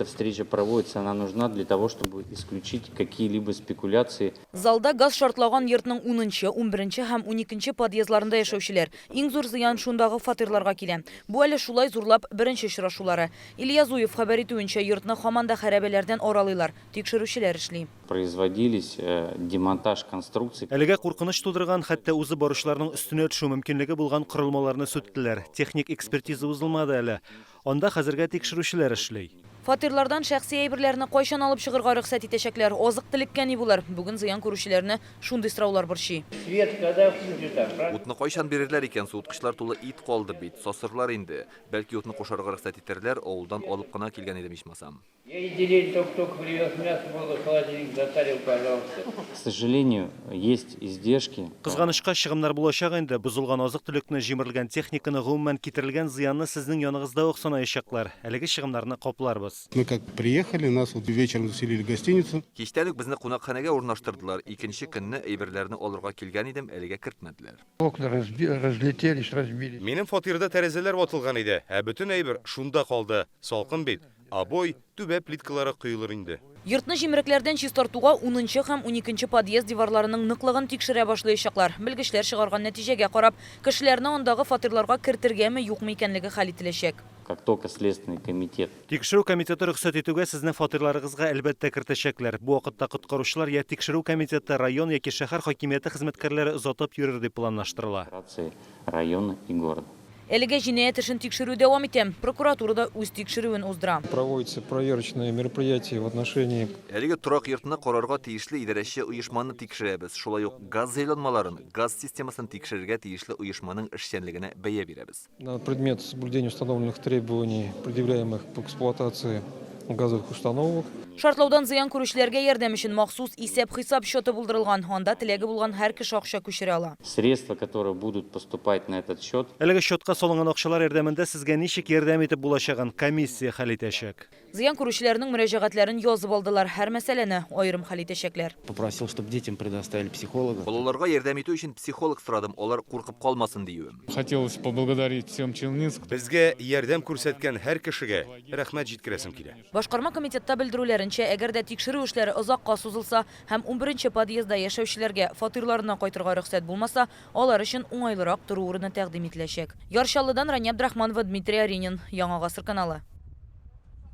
Эта встреча проводится, она нужна для того, чтобы исключить какие-либо спекуляции. Залда газ шартлаган йортның унынчы, унберенче һәм уникенче подъездларында яшәүчеләр. Иң зур зыян шундагы фатирларга килә. Бу әле шулай зурлап беренче очрашулары. Илья Зуев хәбәр итүенчә, йортны һаман да хәрабәләрдән аралыйлар, тикшерүчеләр эшли. Производились демонтаж конструкций. Әлегә куркыныч тудырган, хәтта узып баручыларның өстенә төшү мөмкинлеге булган корылмаларны сүттеләр. Техник экспертиза узылмады әле. Анда хәзергә тикшерүчеләр эшли. Фатирлардан шәхси әйберләрне кайчан алып чыгырга рөхсәт итәчәкләр? Азык-төлеккә ни булыр? Бүген зыян күрүчеләрне шундый сораулар борчый. Свет когда включат там? Утны кайчан бирерләр икән, суыткычлар тулы ит калды бит, сасырлар инде. Бәлки утны кушарга рөхсәт итәрләр, авылдан алып кына килгән идем ичмасам. Я неделю только-только привез мясо, было, холодильник затарил, пожалуйста. К сожалению, есть издержки. Кызганычка, чыгымнар булачак инде. Бозылган азык-төлекне, җимерелгән техниканы, гомумән, китерелгән зыянны сезнең яныгызда ук санаячаклар. Әлеге чыгымнарны капларбыз. Мы как приехали, нас вот вечером заселили в гостиницу. Кичтән үк безне кунакханәгә урнаштырдылар. Икенче көнне әйберләрне алырга килгән идем, әлегә кертмәделәр. Окна разлетелись, разбились. Минем фатирда тәрәзәләр ватылган иде, ә бөтен әйбер шунда калды. Салкын бит. Обой, түбә плиткалары коелыр инде. Йортны җимерекләрдән чистартуга унынчы һәм уникенче подъезд диварларының ныклыгын тикшерә башлаячаклар. Белгечләр чыгарган нәтиҗәгә карап, кешеләрне андагы фатирларга кертергәме, юкмы икәнлеге хәл ителәчәк. Как только Следственный комитет. Тикшерү комитеты рөхсәт итүгә сезне фатирларыгызга, әлбәттә, кертәчәкләр. Бу вакытта коткаручылар я тикшерү комитеты, район яки шәһәр хакимияте хезмәткәрләре озатып йөрер дип планлаштырыла. Района и города. Әлегә җинаять эшен тикшерү дәвам итә. Прокуратура да үз тикшерүен уздыра. Проводятся проверочные мероприятия в отношении. Әлеге торак йортны карарга тиешле идарәче оешманы тикшерәбез. Шулай ук газ җайланмаларын, газ системасын тикшерергә тиешле оешманың эшчәнлегенә бәя бирәбез. На предмет соблюдения установленных требований, предъявляемых по эксплуатации газовых установок. Шартлаудан зыян күрүчеләргә ярдәм өчен махсус исәп-хисап счеты булдырылган. Анда теләге булган һәр кеше акча күчерә ала. Средства, которые будут поступать на этот счет. Әлеге счетка салынган акчалар ярдәмендә сезгә ничек ярдәм итеп булачагын комиссия хәл итәчәк. Зыян күрүчеләрнең мөрәҗәгатьләрен язып алдылар, һәр мәсьәләне аерым хәл итәчәкләр. Попросил, чтобы детям предоставили психолога. Балаларга ярдәм итү өчен психолог сорадым, алар куркып калмасын диюем. Хотелось поблагодарить всем челнинцев. Безгә ярдәм күрсәткән һәр кешегә рәхмәт җиткерәсем килә. Башкарма комитетта белдерүләренчә, әгәр дә тикшерү эшләре озакка сузылса һәм унберенче подъездда яшәүчеләргә фатирларына кайтырга рөхсәт булмаса, алар өчен уңайлырак тору урыны тәкъдим ителәчәк. Яр Чаллыдан Рания Абдрахманова, Дмитрий Аринин, Яңа Гасыр каналы.